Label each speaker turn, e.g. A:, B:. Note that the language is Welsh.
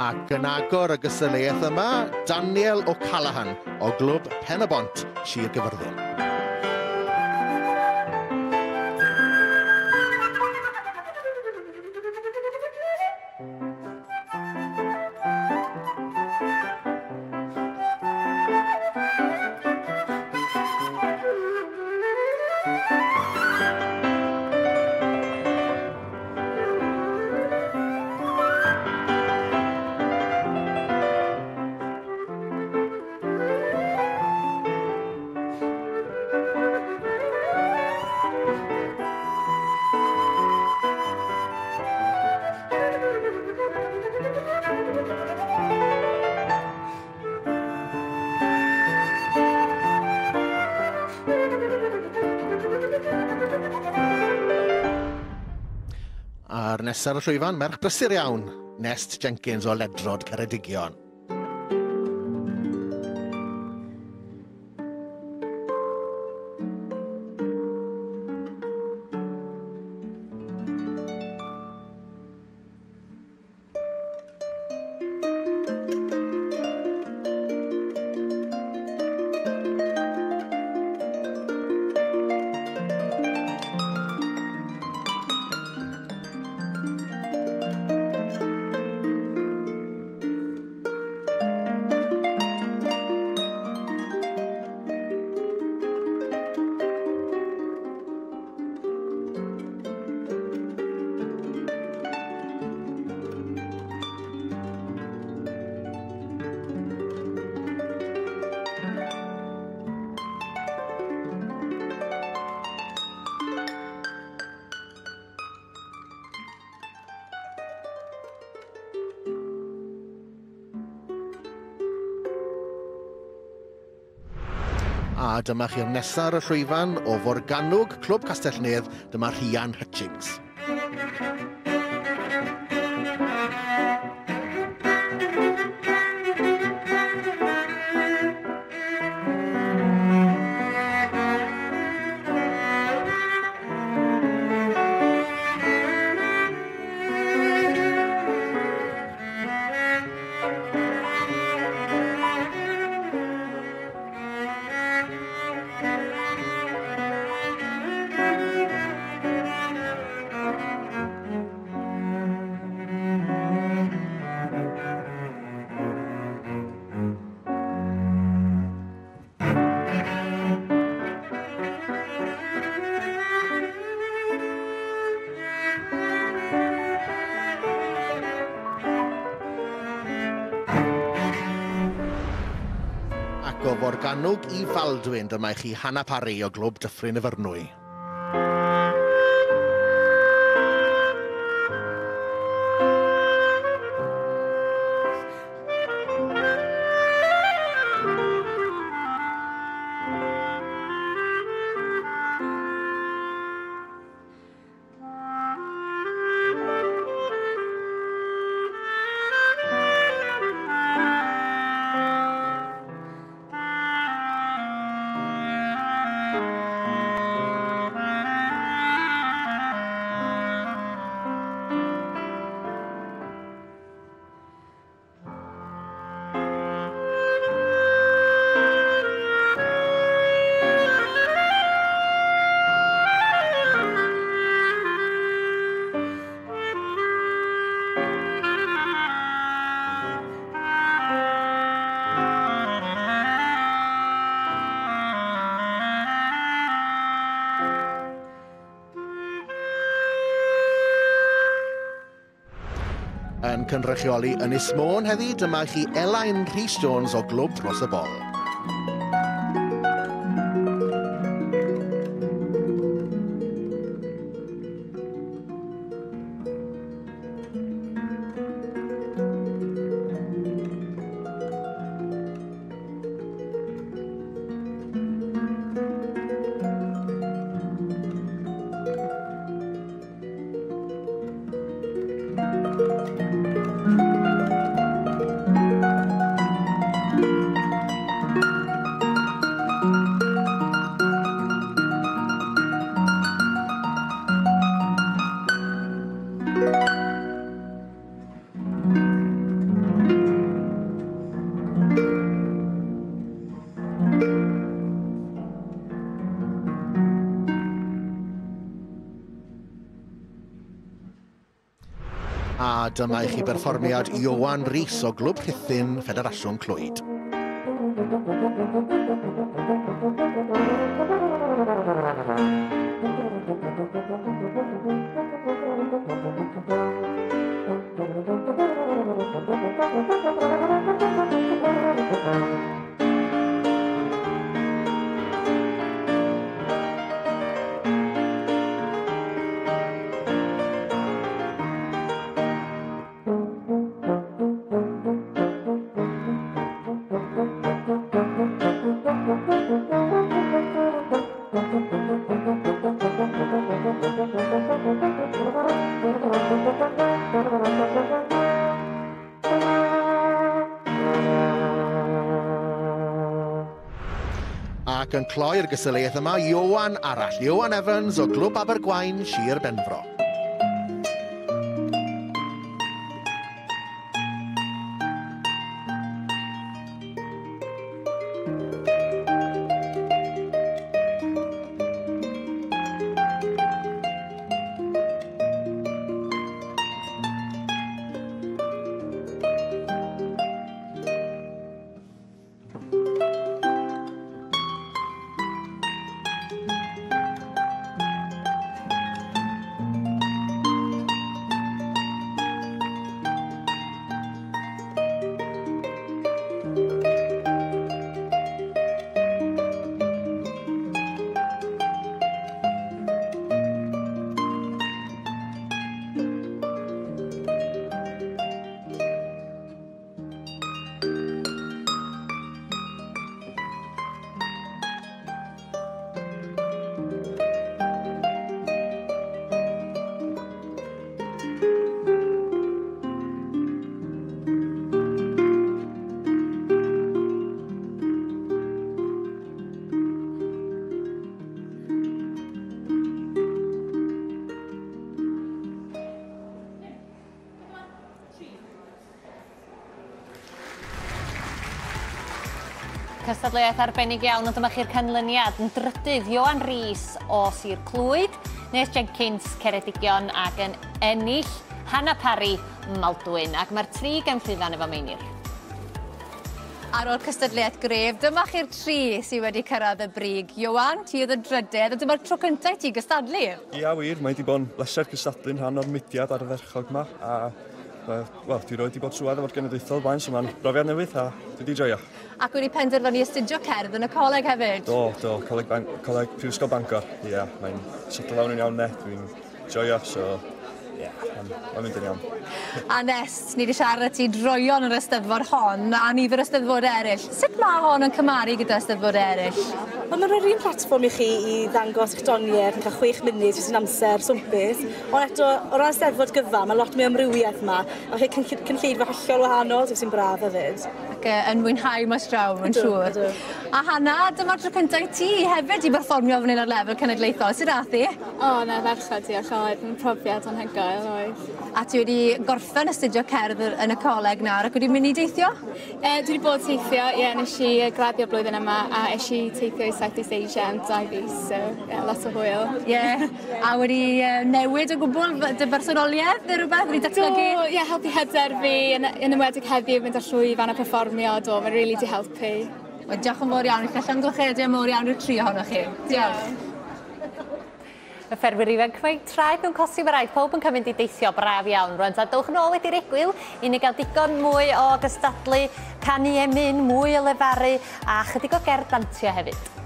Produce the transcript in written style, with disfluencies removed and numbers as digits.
A: Ac yn agor y gystadleuaeth yma, Daniel O'Callaghan o Glwb Pen-y-bont, Sir Gyfyrddin. A'r nesaf ar y llwyfan, merch brysur iawn, Nest Jenkins o Ledrod Ceredigion. A dyma chi'r nesaf ar y llwyfan o Forgannwg, Clwb Castell Nedd, dyma Rhian Hutchings. Ac o Forgannwg i Faldwyn, dyma i chi Hannah Parry o Glwb Dyffryn Efyrnwy. Yn cynrychioli Ynys Môn heddi, dyma chi Elain Rhys Jones o Glwb Rhos y Bol. A dyma i chi berfformiad Ioan Rhys o Glwb Rhuthun Ffederasiwn Clwyd. Ac yn cloi'r gystadleuaeth yma, Ioan arall, Ioan Evans o Glwb Abergwaun, Sir Benfro.
B: Cystadleuaeth arbennig iawn, ond dyma chi'r canlyniad yn drydydd Ioan Rhys o Sir Clwyd, Nes Jenkins Ceredigion ac yn ennill Hannah Parry Maldwyn. Ac mae'r tri gem llwyfan efo Meinir.
C: Ar ôl cystadleuaeth gref, dyma chi'r tri sydd wedi cyrraedd y brig. Ioan, ti oedd y drydedd, a dyma'r tro cyntaf i ti gystadlu.
D: Ia wir, mae wedi bod yn bleser cystadlu'n rhan o'r mudiad ardderchog yma. A wel, dwi roed wedi bod trwad efo'r genedlaethol blaen, so mae'n brofiad newydd a dwi wedi joio.
C: Ac wedi penderfynu astudio cerdd yn y coleg hefyd?
D: Do, Coleg Prifysgol Bangor. Ia, mae'n setlo lawr yn iawn ne, dwi'n joio, so ie, mae'n mynd yn iawn.
C: A Nest, ni wedi siarad ti droion yr Eisteddfod hon a nifer o Eisteddfodau eraill. Sut mae hon yn cymharu gyda Eisteddfodau eraill?
E: Wel, mae'n rhoi'r un platfform i chi i ddangos eich doniau, chi'n cael 6 munud sy'n amser swmpus. Ond eto, o ran Eisteddfod gyfa, mae lot mwy amrywiaeth yma, a chi cynulleidfa hollol wahanol, sy'n braf hefyd.
C: Ac yn mwynhau mas draw, mae'n siŵr. A Hannah, dyma'r tro cyntaf i ti hefyd i berfformio fan hyn ar lefel cenedlaethol. Sut ath hi?
F: O, na, ferchod, diolch. Oedd yn profiad anhygoel, oedd.
C: A ti wedi gorffen astudio cerdd yn y coleg nawr ac wedi mynd i deithio?
F: Dwi wedi bod teithio, ie, nes i graddio blwyddyn yma a es i teithio i Southeast Asia am 2 fis, so yeah, lot o hwyl.
C: Ie, yeah. A wedi newid o gwbl dy bersonoliaeth neu rhywbeth? Wedi datblygu?
F: Do, ie, helpu hyder fi, yn enwedig heddiw mynd ar llwyfan a perfformio, do, mae'n really di helpu.
C: Wel, diolch yn fawr iawn, i chi llongyfarchiadau mawr iawn i'r tri ohonoch chi. Diolch.
B: Y ffermwyr ifanc, mae traed nhw'n cosi mae rhaid, pawb yn cymryd i deithio braf iawn rwan. Ta dowch yn ôl wedi'r egwyl i ni gael digon mwy o gystadlu, canu emyn, mwy o lefaru a chydig o gerdd dantio hefyd.